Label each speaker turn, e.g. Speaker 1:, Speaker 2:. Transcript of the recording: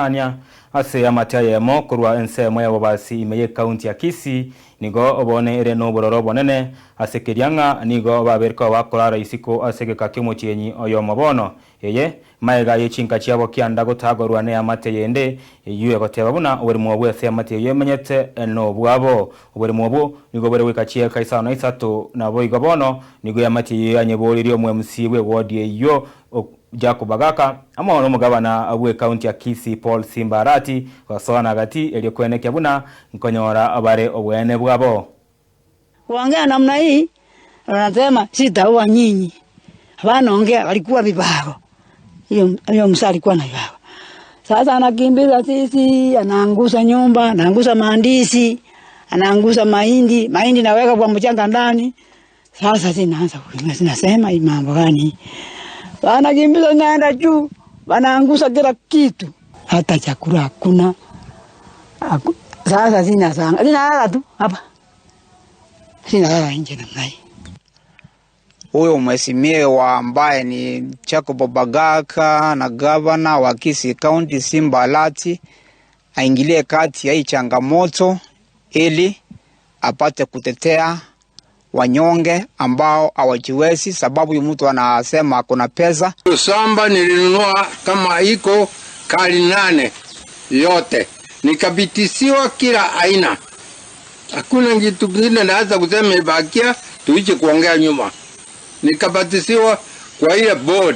Speaker 1: Goetania ase amate ayemo korwa ensemo ya bobasi ime y'ekaunti ya Kisii nigo obone ere nobororo obonene ase keria ng'a nigo babere koba bakorara isiko ase egeka ki'omotienyi oyomo bono. Eye maega ye chinka chiabo kianda gotagorwa neamate yende eyio egoteba buna oboremo obwo ase eamate eyio emenyete nobwabo. Oboremo obwo nigo bore goika chieka isano na isato naboigo bono nigo eamate eyio yanyeboririe omo-MC bw'ewodi eyio Jacob Bagaka amo nomogabana bw'ekaunti ya Kisii Paul Simba Arati gosoana gati erio koenekia buna nkonyora bare oboene bwabo.
Speaker 2: Kuongea namna hii, wanasema sitaua nyinyi. Hapana, walikuwa vibago. Hiyo hiyo msa alikuwa na vibago. Sasa anakimbiza sisi, anaangusha nyumba, anaangusha maandisi, anaangusha mahindi, mahindi naweka kwa mchanga ndani. Sasa sinaanza kuingia, sinasema hii mambo gani? Wanakimbiza naenda juu, wanaangusha kila kitu. Hata chakula hakuna. Sasa sina sana. Sina tu hapa. Sina lala nje namna hii.
Speaker 3: Huyo mheshimiwa ambaye ni Jacob Bagaka na gavana wa Kisii County Simba Arati aingilie kati ya hii changamoto ili apate kutetea wanyonge ambao hawajiwezi, sababu huyu mtu anasema kuna pesa.
Speaker 4: Shamba nilinunua kama iko kali 8 yote, nikabitisiwa kila aina. Hakuna kitu kingine naweza kusema ibakia, tuiche kuongea nyuma. Nikabatisiwa kwa ile board.